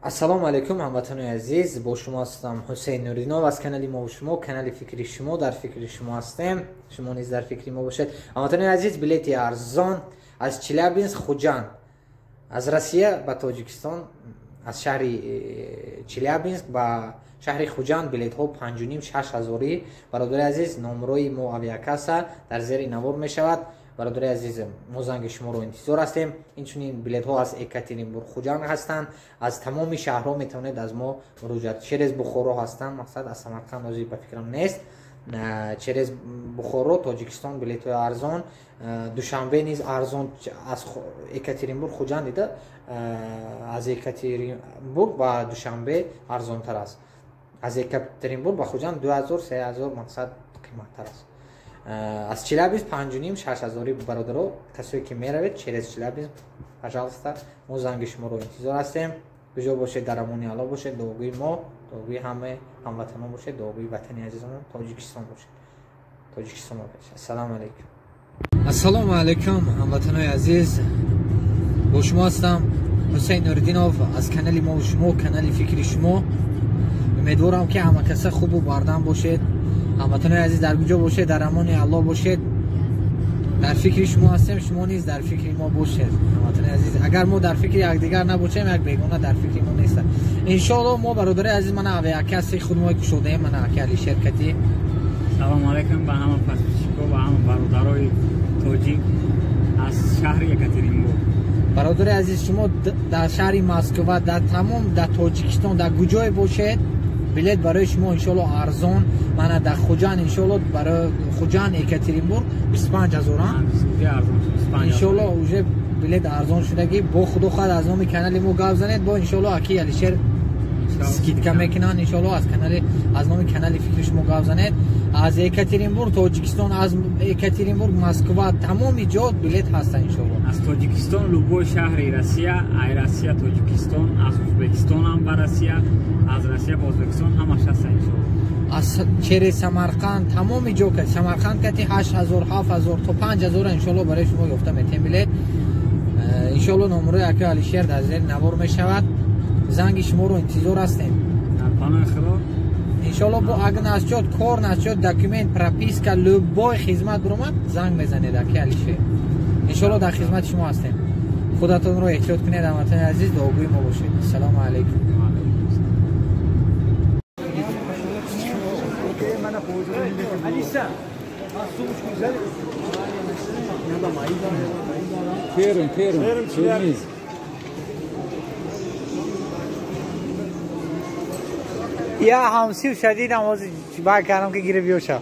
Ассалому алайкум, ҳамватанони азиз, бо шумо ҳастам Ҳусейн Нуриддинов аз канали мо ва шумо, канали фикри шумо, дар фикри шумо ҳастем, шумо низ дар фикри мо бошед. Ҳамватанони азиз, билети арзон аз Челябинск Хуҷанд, аз Россия ба Тоҷикистон, аз шаҳри Челябинск ба шаҳри Хуҷанд билетҳо 5,5-6 ҳазорӣ. Бародари азиз, номрои мо авиакасса дар зери навор мешавад. Бародари азиз, мо занги шуморо интизор ҳастем. Инчунин билетҳо аз Екатеринбург Хуҷанд ҳастанд, аз тамоми шаҳрҳо метавонед аз мо муроҷиат. Через Бухоро ҳастанд, мақсад аз Самарқанд ҳозир ба фикрам нест. Через Бухоро Тоҷикистон билетҳои арзон, Душанбе низ арзон, аз Екатеринбург Хуҷанд дида, аз Екатеринбург ба Душанбе арзонтар аст. Аз Екатеринбург ба Хуҷанд 2000 3000 мақсад қиматтар аст. Аз Челябинск 5,5-6 ҳазори. Бародаро, касое ки меравед через Челябинск, пожалуйста, мо занги шуморо интизор ҳастем. Куҷо бошед, дар амони Аллоҳ бошед, дуогӯи мо, дуогӯи ҳамаи ҳамватанон бошед, дуогӯи ватани азизамон Тоҷикистон бошед. Тоҷикистон бошед. Ассалому алайкум. Ассалому алайкум, ҳамватанони азиз, бо шумо ҳастам Ҳусейн Нуриддинов аз канали мо ва шумо, канали фикри шумо. Умедворам ки ҳама каса хубу бардам бошед. Ҳамватанони азиз, дар куҷо бошед, дар амони Аллоҳ бошед. Дар фикри шумо ҳастем, шумо низ дар фикри мо бошед. Ҳамватанони азиз, агар мо дар фикри якдигар набошем, як бегона дар фикри мо нест. Иншоаллоҳ мо бародари азиз, мана авиакасси худ мо кушодаем, мана аки Алишер кати. Салому алайкум ба ҳама подписчико, ба ҳама бародарои тоҷик аз шаҳри Екатеринбург. Бародари азиз, шумо дар шаҳри Москва, дар тамом дар Тоҷикистон, дар куҷое бошед, билет барои шумо иншоаллоҳ арзон. Мана дар Хуҷанд иншоаллоҳ барои Хуҷанд Екатеринбург 25 ҳазор, иншоаллоҳ уже билет арзон шудагӣ. Бо худо хоҳад аз номи канали мо гап занед, бо иншоаллоҳ аки Алишер скидка мекунанд. Иншоаллоҳ аз канали, аз номи канали фикри шумо гап занед. Аз Екатеринбург Тоҷикистон, аз Екатеринбург Москва, тамоми ҷо билет ҳастанд иншоаллоҳ. Аз Тоҷикистон любой шаҳри Россия, ай Россия Тоҷикистон, аз Ӯзбекистон ҳам ба Россия, аз Россия ба Ӯзбекистон ҳамаш ҳастанд иншоаллоҳ. Аз через Самарқанд тамоми ҷо, Самарқанд кати 8000, 7000 то 5000 иншоаллоҳ барои шумо ёфта метем билет. Иншоаллоҳ номрои аки Алишер дар зери навор мешавад. Занги шуморо интизор ҳастем. Дар паноҳи Худо. Иншоаллоҳ бо агар насчёт кор, насчёт документ, прописка, любой хизмат биромад, занг мезанед аки Алишер. Иншоаллоҳ дар хизмати шумо ҳастем. Худатонро эҳтиёт кунед, ҳамватанони азиз, дуогӯи мо бошед. Ассалому алайкум. Перм, Перм, Черниз. Я ҳамсив шадидам, ҳозир баъд кардам ки гирифт ёша.